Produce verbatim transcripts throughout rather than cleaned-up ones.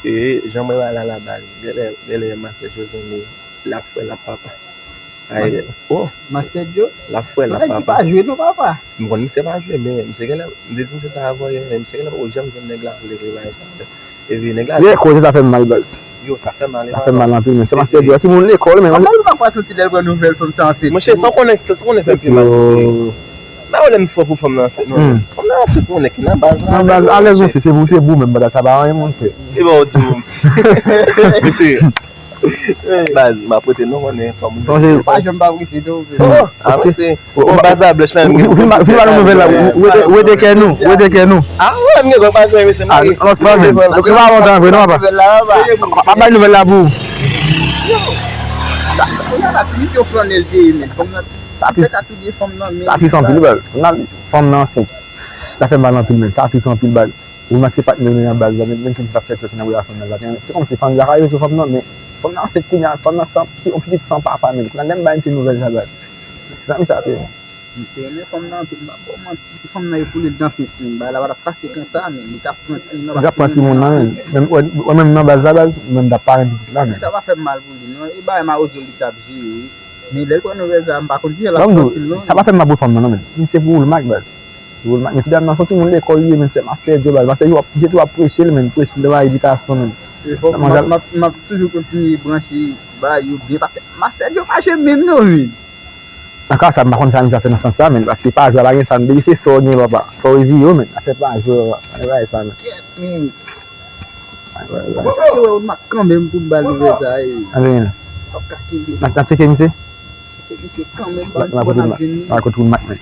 E jan mwen wè la la baz, genlè, genlè Master Joe vini, l ap fè l ap papa. Ay, oh, Master Joe? L ap fè l ap papa. Sa nèg ki pa jwe non, papa. M konn misye pa jwe, men misye genlè, m te di misye sa avan yè, men misye genlè poko janm jwenn nèg la pou l regle bagay sa. Epi nèg la. Se koze sa fè m mal, baz. Yo, sa fè mal, sa fè mal anpil, men se Master Joe, timoun lekòl, men. Papa, li pa kwè soti lè l pran nouvèl fanm sa ansent. Monchè, sa w konnen, sa w konnen fè m pi mal. Ba yo lè m fò pou fanm nan ansent, non. Fanm nan ansent pou nèg ki nan baz la. Nan baz, alèz yon fi, se pou, se pou menm, baz, sa pa anyen, monchè. Se bon, ou di w. Mesye, baz, m ap rete non, konnen fanm ou. Sonje. Pa janm pa prese, non. Oh, ah, mesye. Bon, baz la blanch, men. Ou fin ba nou nouvèl la, ou ede, ou ede kè nou, ou ede kè nou. Ah, wè, m gen gòl pa jwenn, mesye, m pa gen. Lòt fwa, men. Donk, se pa lontan vre, non, papa. Papa bay nouvèl la pou ou. Kounye a la, se misye yon flannèl te ye, men. Sa tris. Sa tris anpil, baz. Fanm nan ansent. Sa fè mal anpil, men. Sa tris anpil, baz. Ou remak se patnè nou nan baz la, menm, menm ki t ap fè tchòk nan relasyon nan la. Se kòmsi fanm nan ka rezo fanm nan, men fanm nan ansent kounye a, fanm nan san, yon pitit san papa, men. Kounye a, lè m bay misye nouvèl sa, baz. Se sa misye ap fè. Misye renmen fanm nan anpil, m p ap ba w manti. Si fanm nan yo pou li, l t ansent, men, bagay la pa t ap pase konsa, men. Li t ap pran timoun nan, li t ap pran timoun nan, men. Menm, wè, wè, menm nan baz la, baz, mwen, m t ap parenn pitit la, men. Sa pa fè m mal pou li, non. E bagay mawozo li t ap jere, wi. Men lè l pran nouvèl sa, m pa konn kijan l ap santi l, non. Sa pa fè m mal pou fanm nan, non, men. Misye pou ou l mak, baz. Pou ou l mak. Men ti dam nan, se yon timoun lekòl li ye, men se Master Joe, baz. Master Joe ap, Master Joe ap preche l, men. Preche l nan edikasyon, men. E fòk m ap, m ap, m ap toujou kontinye branche bagay yo byen, paske Master Joe pa jwe menm, non, men. Nan ka sa, m pa konn sa misye ap fè nan sans sa, men, paske pa jwe a pa gen sa, depi se sa w gen, papa. Fò w reziye w, men. Afè pa jwe, papa. Pa gen bagay sa, men. Yes, men. Bon, se wè w, m ap kanmenm pou m ba l nouvèl sa, e. Anben. Ap ka kenbe. N ap, n ap tcheke misye? Tcheke misye kanmenm, ban m kote n ap jwenn li. Ba kote w mak, men.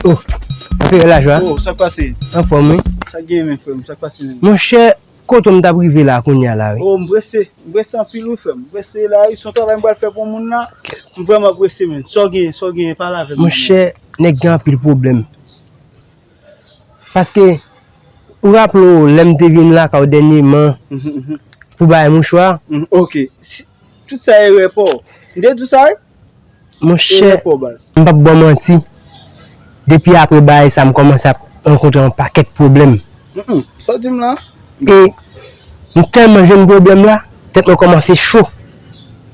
Oh, Anperè Lajwa. Oh, sa k pase? Anfòm, wi. Sa k genyen, men, frè m? Sa k pase, men? Monchè, kote m t ap rive la kounye a la, wi. Oh, m prese. M prese anpil, wi, frè m. M prese la, wi. Se yon travay m pral fè pou yon moun la. M vrèman prese, men. Sa w genyen, sa w genyen, pale avè m. Monchè, nèg gen anpil pwoblèm. Paske, ou raple w, lè m te vin lakay ou dènyèman, mhm, mhm, pou bay mouchwa. Mhm, ok. Si, tout sa erè pa w. M te di w sa, wi? Monchè, m p ap ba w manti. Depi apre bagay sa, m kòmanse ap rankontre yon pakèt pwoblèm. Mm, mm. Sa w di m la? E m tèlman jwenn pwoblèm la, tèt mwen kòmanse cho.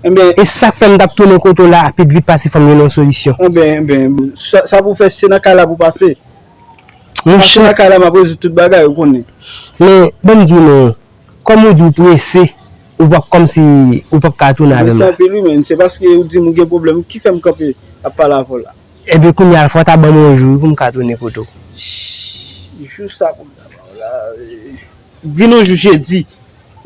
Enben, e sa k fè m t ap tounen kote w la rapid vit pase fò m jwenn yon solisyon. Enben, enben, sa, sa pou w fè, se nan kay la pou w pase. Monchè. Pase nan kay la, m ap rezoud tout bagay, ou konnen. Men, ban m di w non, kòm ou di w prese, ou p ap kòmsi, ou p ap ka tounen avè m la. Mèsi anpil, wi, men se paske ou di m ou gen pwoblèm ki fè m kanpe ap pale avè w la. Ebyen, kounye a, fò w ta ban m yon jou, wi, pou m ka tounen kote w. Jou sa pou m ta ba w la, e, vin yon jou jedi.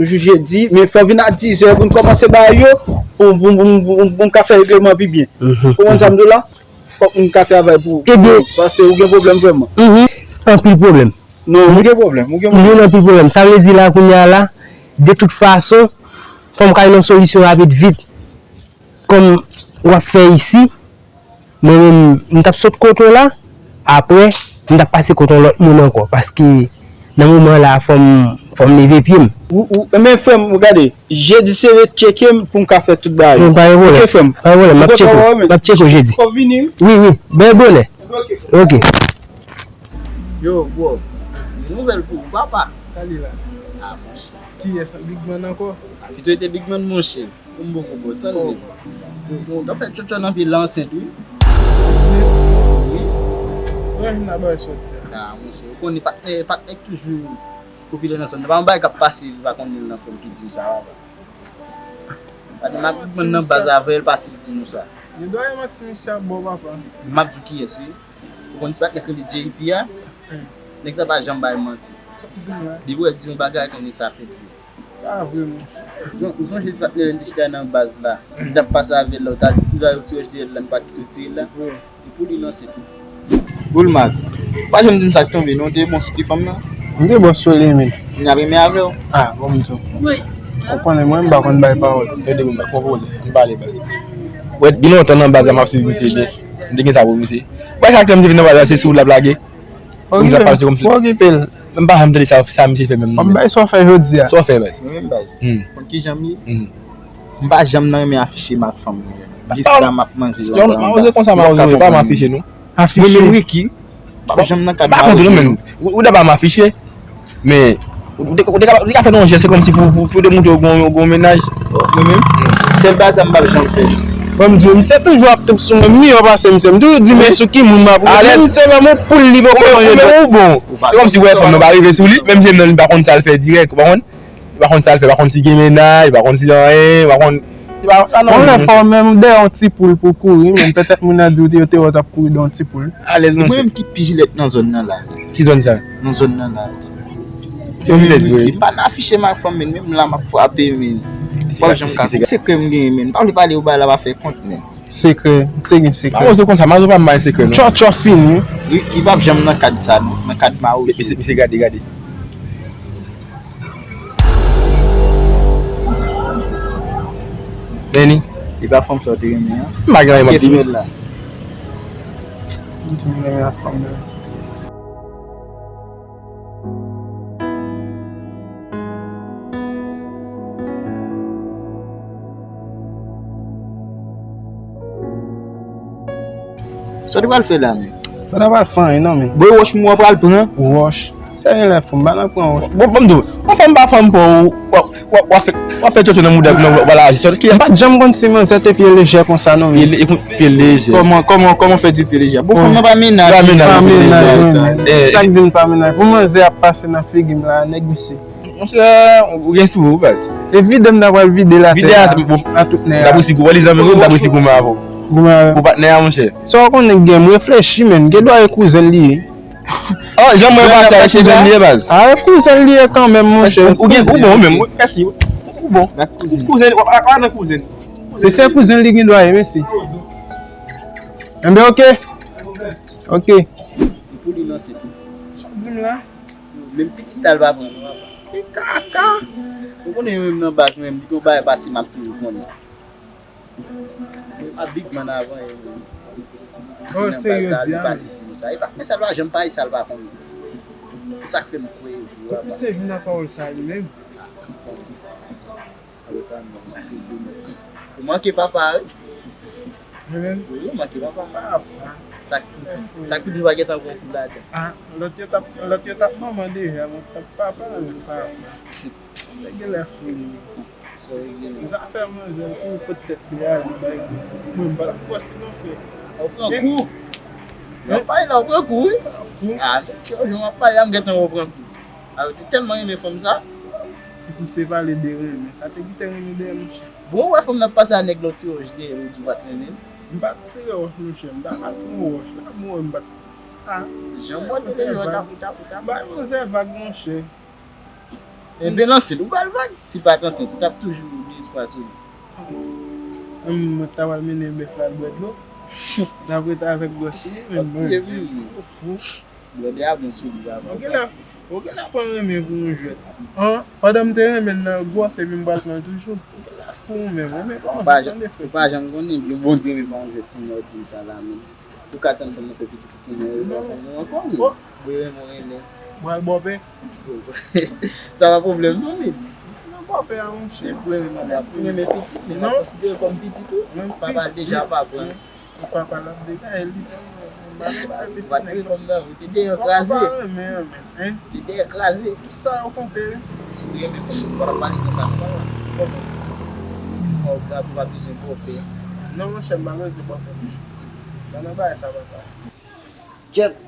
Yon jou jedi, men fò w vin a dizè pou n kòmanse bagay yo, pou, pou, pou, pou, pou n ka fè regleman pi byen. Mhm. Ou konprann sa m di w la? Fòk moun ka travay pou, ebyen, paske ou gen pwoblèm vrèman. Mhm. Anpil pwoblèm. Non, ou gen pwoblèm, ou gen pwoblèm. Mwen anpil pwoblèm. Sa vle di la, kounye a la, de tout fason, fò m ka jwenn yon solisyon rapid vit. Kòm w ap fè isi, mwen menm, m t ap sot kote w la, apre, m t ap pase kote yon lòt moun ankò, paske nan moman la, fò m, fò m leve pye m. Ou, ou, men frè m, gade, jedi se ret tcheke m pou m ka fè tout bagay. Non, pa gen pwoblèm. Ok, frè m. Pa gen pwoblèm, m ap tcheke w. M ap tcheke w jedi. Fò w vini, wi. Wi, wi, byen bonè. Ok. Ok. Yo, bro, gen nouvèl pou ou, papa. Sa li la? Ah, monchè. Kiyès, Big Man ankò? Ah, pito rete Big Man, monchè. Pou m poko bon, tann li. Bon, bon, w t ap fè tchotchò nan pye l ansent, wi. Ansent? Wi. Mwen menm nan bagay sa w di a. Ah, monchè, ou konnen patnè, patnè k toujou popilè nan zòn nan. Pa yon bagay k ap pase, li pa konnen l nan fòm ki di m sa, papa. Patnè m ap konn nan baz avè l, pase l di nou sa. Li dwa e manti misye ap ba w, papa. M ap di w kiyès, wi. Ou konn ti patnè k rele J P a? Nèg sa pa janm bay manti. Depi w wè di yon bagay, konnen sa fèt vre. Pa vre, monchè. Ou sonje ti patnè lè n te chita nan baz la? Li t ap pase avè l la, ou t al, ou t al ti wòch dèyè l la, m pa t kite w tire l la. Wi. E pou li lanse tou. Boulmak, ou pa janm di m sa k tonbe, non, ou te bon sou ti fanm nan? M te bon sou li, men. Li ap renmen avè w. Ah, bon, m di w. Ou konnen mwen, m pa konn bay pawòl. Tande, Boulmak, pran poze, ann pale baz. Wè, gen lontan nan baz la, m ap swiv misye byen. M te gen sa pou misye. Ou pa chak tan misye vin nan baz la, se sou ou l ap lage. Misye ap pale, se kòmsi. Pa okipe l. M pa janm tande sa, sa misye fè menm non, men. Bay sa w fè jodi a. Sa w fè, baz? Mwen menm, baz. Hmm. Konn ki jan m ye? Hmm. M pa janm nan renmen afiche m ak fanm mwen. Jis la m ap manje. Mawozo konsa, mawozo pa m afiche nou. Afiche. Mwen menm Ricky. M pa janm nan kad mawozo. M pa kont nou menm. Ou daba m afiche. Men ou te ka fè nou yon jès, se kòmsi pou, pou, pou te montre ou gon, gon mennaj. Mwen menm, sèl bagay sa m p ap janm fè. Bon, m di w, misye toujou ap twoup sou mwen, m miyò pase misye. M toujou di, men sou ki moun m ap woule. Menm misye menm yon poul li poko manje dwèt. Ou bon. Se kòmsi w wè fanm nan pa rive sou li, menm si menm li pa konn sa l fè dirèk, ou pa konn? Li pa konn sa l fè, li pa konn si gen mennaj, li pa konn si anyen, li pa konn. Li pa, li pa nan moun. Mwen lè fò menm dèyè yon ti poul pou kouri, menm petèt moun nan di w te, yo te wè w t ap kouri dèyè yon ti poul. Alèz monchè. Mwen menm ki pi jilèt nan zòn nan la. Ki zòn sa? Nan zòn nan la. Fè m tèt vre. M pa nan afiche m ak fanm, men menm la m ap frape, men. Pa janm ka. Sekrè m genyen, men. M pa vle pale yo bagay la pa fè kont, men. Sekrè, misye gen sekrè. Mawozo konsa, mawozo pa bay sekrè non. Tchòtchò fini. Li, li p ap janm nan kad sa non, nan kad mawozo. Mesye, mesye gade, gade. Benny. Li pa fanm sa w te renmen an. M pa gen anyen m ap di mesye. M di m renmen ak fanm nan. Sa w te pral fè la menm? Sa w te pral fè anyen non menm. Bon, wòch mwen w pral pran? Wòch. Sa gen lè fanm pa nan pran wòch. Bon, bon, m di w, yon fanm pa fanm pa w, w ap fè, w ap fè tchotcho nan mouda epi w pral aji. M pa t janm konn si manzè te pye lejè konsa non menm. Pye lejè. Kòman, kòman, kòman fè di pye lejè? Bon, fanm nan pa mennaj. Pa mennaj, wi, men. Sa k di m pa mennaj? Pou manzè ap pase nan figi m la, nèg isi. Monchè, ou gen sou ou, baz. E vide m ta pral vide l atè a, a tout nèg. L ap resi goumen, li zanmi m, l ap resi goumen avè w. Goumen avè m. Pou patnè a, monchè. Sa w konnen gen, m reflechi, menn. Gen dwa e kouzen l li ye. Oh, jan mwen pase a, e kouzen l li ye, baz. A, e kouzen l li ye kanmenm, monchè. Ou gen, ou bon, ou menm, mèsi. Ou bon. Kouzen, w ap nan kouzen. Se sèl kouzen l li gen dwa ye, mèsi. Enben, oke. Oke. Pou li lanse tou. Sa w di m la? Menm pitit la, l pa pran non, papa. Ki kaka! Ou konnen yo menm nan baz mwen, m di gen yon bagay pase m ap toujou konnen. Mwen ap big man avan yo menm. Oh, serye, di a. Pase di nou sa. E pa, men sa l pa janm pale, sa l pa konnen. E sa k fè m kwè yo vre, papa. Misye vin ak pawòl sa li menm. Apre sa menm, sa k rive menm? Ou manke papa, wi. Mwen menm? Wi, ou manke papa. Papa. Sa k piti, sa k piti pa gentan pran kou ladan. Ah, lòt yo t ap, lòt yo t ap manman deja, mwen t ap papa, menm papa. Sa gen lè fou li. Sa gen lè. Zafè manzè, pou pot tèt li a, li bay gwo. Mwen, m pa t ap pwòs li non, frè. Ou pran kou? Nan pale la, ou pran kou, wi. Kou? Ah, men, jan w ap pale la, m gentan wè w pran kou. Ah, ou te tèlman renmen fanm sa. Epi m se pale de renmen. Sa te kite renmen dèyè, monchè. Bon, ou wè fanm nan pase a nèg lòt ti wòch dèyè l, ou di w pa t renmen l? M pa t tire wòch, monchè. M ta pral pran wòch. Lanmou, m pa t. Ah. Jan m wè l te deja, ou t ap, ou t ap, ou t ap bay manzè vag, monchè. Enben, l ansent, ou ba l vag. Si l pa t ansent, ou t ap toujou gen espwa sou li. Mwen, mwen ta pral mennen bèf la al bwè dlo. N ap rete avèk gwòs li, men mwen. Ou tiye wi, wi. Ou fou. Blòdè a bon sou li, papa. Ou genlè, ou genlè pran renmen pou yon jwèt. An, pandan m te renmen l nan gwòs epi m pral pran l toujou. Ou genlè fou ou menm, renmen pa yon jwèt, tande frè. Ou pa janm konnen, Bondye renmen pa yon jwèt, kounye a w di m sa la menm. Ou ka tann fanm nan fè pitit ou kounye a, ou pa fanm nan ankò menm. Ou renmen, ou renmen. Ou pral bòpè? Sa pa pwoblèm non, men. Nan bòpè a, monchè. Ou renmen manman, ou renmen pitit, men w ap konsidere l kòm pitit ou. Papa l deja pa pran. Ou papa l ap degaje li. Ou pa t renmen fanm nan, ou te dèyè kraze. Ou te dèyè kraze. Tout sa yo konte, wi. Si w te renmen fanm nan, ou pa t ap pale konsa non, papa. Ti mò w grave, ou pa bezwen bòpè. Non, monchè, m pa bezwen bòpè, monchè. Pa nan bagay sa, papa. Kèt!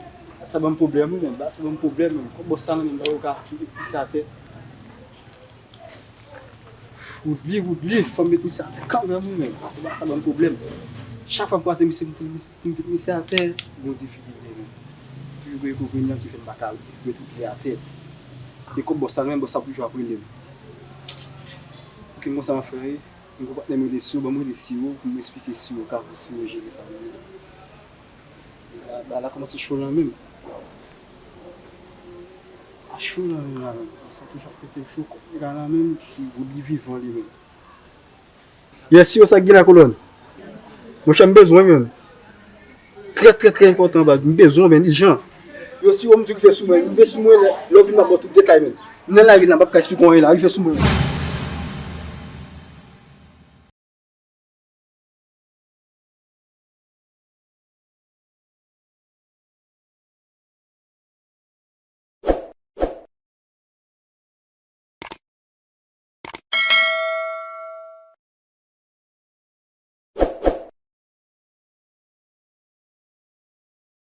Sa ban m pwoblèm, wi, menm. Sa ban m pwoblèm, menm. Kòm bòs sa, menm, m pa ka fout li pise atè. Wout li, wout li, fò m met misye atè kanmenm, wi, men. Pase ba sa ban m pwoblèm. Chak fwa m kwaze misye, m met misye atè, Bondye figi vre, men. Toujou gen enkonvenyan ki fè m pa ka met wout li atè. E kòm bòs la, menm bòs la toujou ap rele m. Pou ki m konsa m ap fè, wi. M gon patnè m rele Siwo, ban m rele Siwo, pou m esplike Siwo, ka pou Siwo jere sa, men. Bagay la kòmanse cho nan men m. A cho nan men m la menm. Sa toujou ap pete cho kòm nèg la nan men m, ki wout li vivan li menm. Yes, yo, sa k gen la, kolòn? Monchè, m bezwen w, menn. Trè, trè, trè enpòtan, baz. M bezwen w, menn, ijan. Yo, si yo m di rive sou mwen, rive sou mwen, lè, lè w vin m ap ba w tout detay, men. Nan live la, m p ap ka eksplike w anyen la, rive sou mwen.